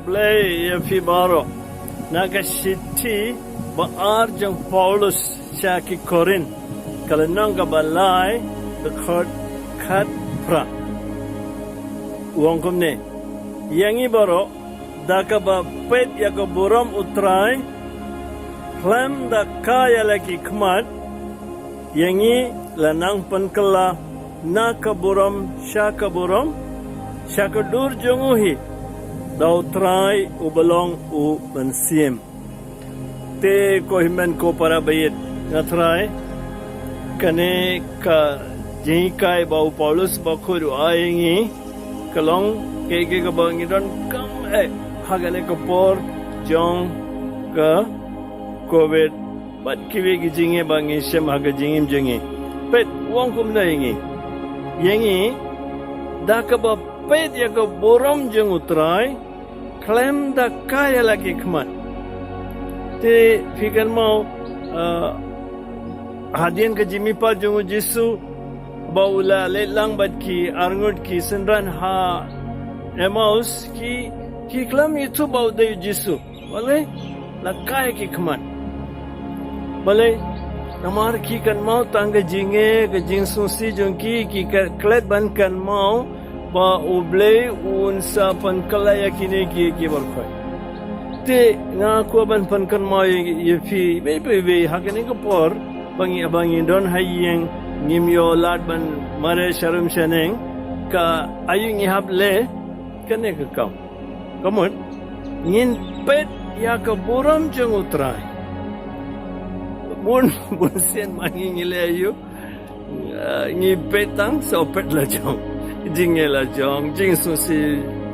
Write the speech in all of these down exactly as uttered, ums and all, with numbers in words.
Khublei ïa phi baroh. Na ka shithi ba ar jong Paulus sha ki Korinth, ka lynnong kaba lai, dkhot khatphra. U ong kumne: Ïa ngi baroh, da kaba peit ïa ka burom U Trai, khlem da kai ïa la ki khmat, ïa ngi la nang pynkylla na ka burom sha ka burom, sha ka dur jong u hi, da U Trai uba long U Mynsiem. Te ko hynmen ko para baieit, nga tharai kane ka jinghikai ba u Paulus Bakhuid u ai ïa ngi, ka long kaei kaei kaba ngi donkam eh ha kane ka por jong ka Covid bad kiwei ki jingeh ba ngi shem ha ka jingim jong ngi. Peit, u ong kumne ïa ngi: Ïa ngi, da kaba peit ïa ka burom jong U Trai, khlem da kai ïa la ki khmat. Te phi kynmaw, ah, hadien ka jingmihpat jong U Jisu, ba u la leit lang bad ki arngut ki synran ha Emmaus, ki, ki khlem ithuh ba u dei U Jisu. Balei? La kai ki khmat. Balei? Namar ki kynmaw tang ka jingeh, ka jingsngewsih jong ki, ki ka-, klet ban kynmaw ba U Blei un sa pynkylla ïa kine ki, ki baroh khoit. Te nga kwah ban pynkynmaw ïa, ïa phi, iwei pa iwei, ha kane ka por ba ngi, ba ngi don ha ïing, ngim ïoh lad ban mareh sharum shaneng, ka aïu ngi hap leh kane ka kam? Ka mut, ngin peit ïa ka burom jong U Trai. Bun, bun sien ma ngi, ngi leh aïu? Ah, ngi peit tang sa peit la jong. Jingeh la jong, jingsngewsih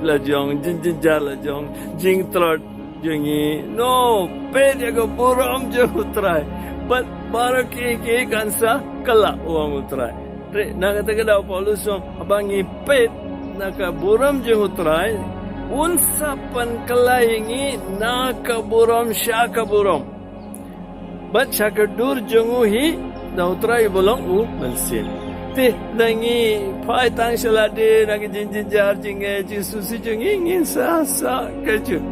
la jong, jingjynjar la jong, jingtlot jong ngi. No, peit ïa ka burom jong U Trai. Bad baroh kiei kiei kan sa kylla, u ong U Trai. Te na kata ka daw u Paulus u ong, haba ngi peit na ka burom jong U Trai, un sa pynkylla ïa ngi na ka burom sha ka burom, bad sha ka dur jong u hi, da U Trai uba long U Mynsiem. Te da ngi phai tang sha lade na ka jingjynjar, jingeh, jingsngewsih jong ngi, ngin sa, sa kajuh.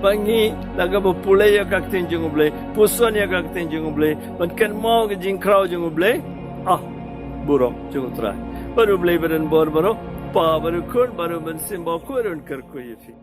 Ba ngi, la kaba pule ïa ka ktien jong U Blei, puson ïa ka ktien jong U Blei, ban kynmaw ka jingkhraw jong U Blei, ah, burom jong U Trai. Bad U Blei ba don bor baroh, Pa bad U Khun bad U Mynsiem Bakhuid un kyrkhu ïa phi.